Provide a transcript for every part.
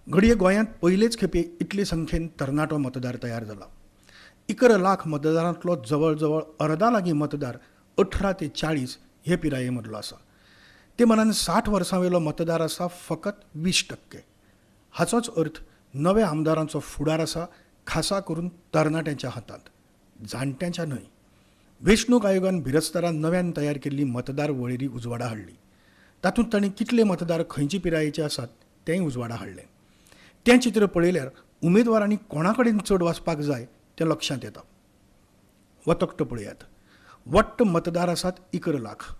घडये गोंयांत पयलेच खेपे इतले संख्येन तरणाटो मतदार तयार जाला. 11 लाख मतदारांतलो जवळ जवळ अर्दा लागीं मतदार 18 ते 40 हे पिराये मदलो आसा. ते मनान 60 वर्सां वयलो मतदार आसा फकत 20%. हाचोच अर्थ नव्या आमदारांचो फुडार आसा खासा करून तरणाट्यांच्या हातांत, जाणट्यांच्या न्हय. वेंचणूक आयोगान बिरेस्तारा नव्यान तयार केल्ली मतदार वळेरी उजवाडा हाडली. तातूंत तांणी कितले मतदार खंयचे पिरायेचे आसात तेंय उजवाडा हाडलें. तें चित्र पळयल्यार उमेदवारांनी कोणा कडेन चड वचपाक जाय तें लक्षांत येता. हो तकटो पळयात. वट्ट मतदार आसात 11 लाख.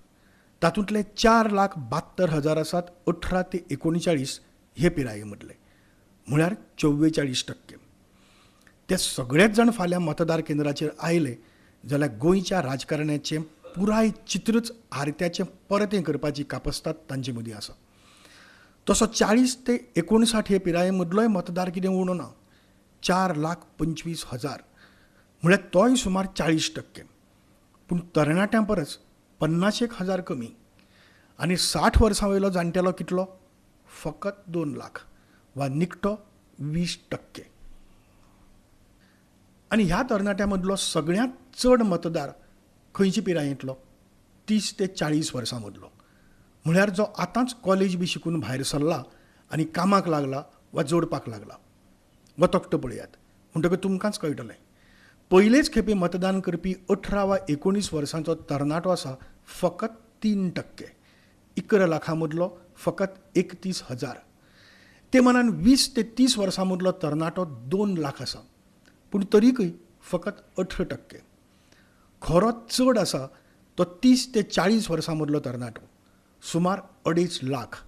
तातूंतले 4,72,000 आसात 18 ते 39 हे पिराये मदले, म्हळ्यार 44%. ते सगळेच जाण फाल्यां मतदार केंद्राचेर आयले जाल्यार गोंयच्या राजकारणाचें पुराय चित्रच आरत्याचें परतें करपाची कापस्ताद तांचे मदीं आसा. तसो 40 ते 59 हे पिराये मदलोय मतदार कितें उणो ना, 4,25,000, म्हळ्यार तोय सुमार 40%. पूण तरणाट्यां परस 50,000 कमी. आनी 60 वर्सां वयलो जाणटेलो कितलो? फकत 2 लाख वा निकटो 20%. आनी ह्या तरणाट्यां मदलो सगळ्यांत चड मतदार खंयचे पिरायेंतलो? 30 ते 40 वर्सां मदलो, म्हळ्यार जो आतांच कॉलेज बी शिकून भायर सरला आनी कामाक लागला वा जोडपाक लागला. हो तकटो पळयात म्हणटकच तुमकांच कळटलें. पयलेच खेपे मतदान करपी 18 वा 19 वर्सांचो तरणाटो आसा फकत 3%. 11 लाखां मदलो फकत 31,000. ते मनान 20 ते 30 वर्सां मदलो तरणाटो 2 लाख आसा, पूण तरीकय फकत 18%. खरो चड आसा तो 30 ते 40 वर्सां मदलो तरणाटो, सुमार 2.5 लाख,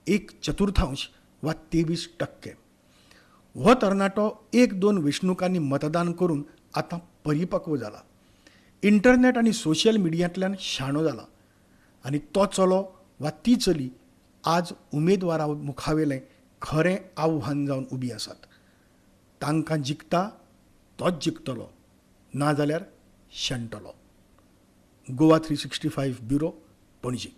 1/4 वा 23%. हो तरणाटो 1-2 वेंचणुकांनी मतदान करून आतां परिपक्व जाला. इंटरनेट आनी सोशल मिडियांतल्यान शाणो जाला आनी तो चलो वा ती चली आज उमेदवारा मुखावेलें खरें आव्हान जावन उबी आसात. तांकां जिखता तोच जिखतलो, नाजाल्यार शेणटलो. गोवा 365 ब्युरो, पणजी.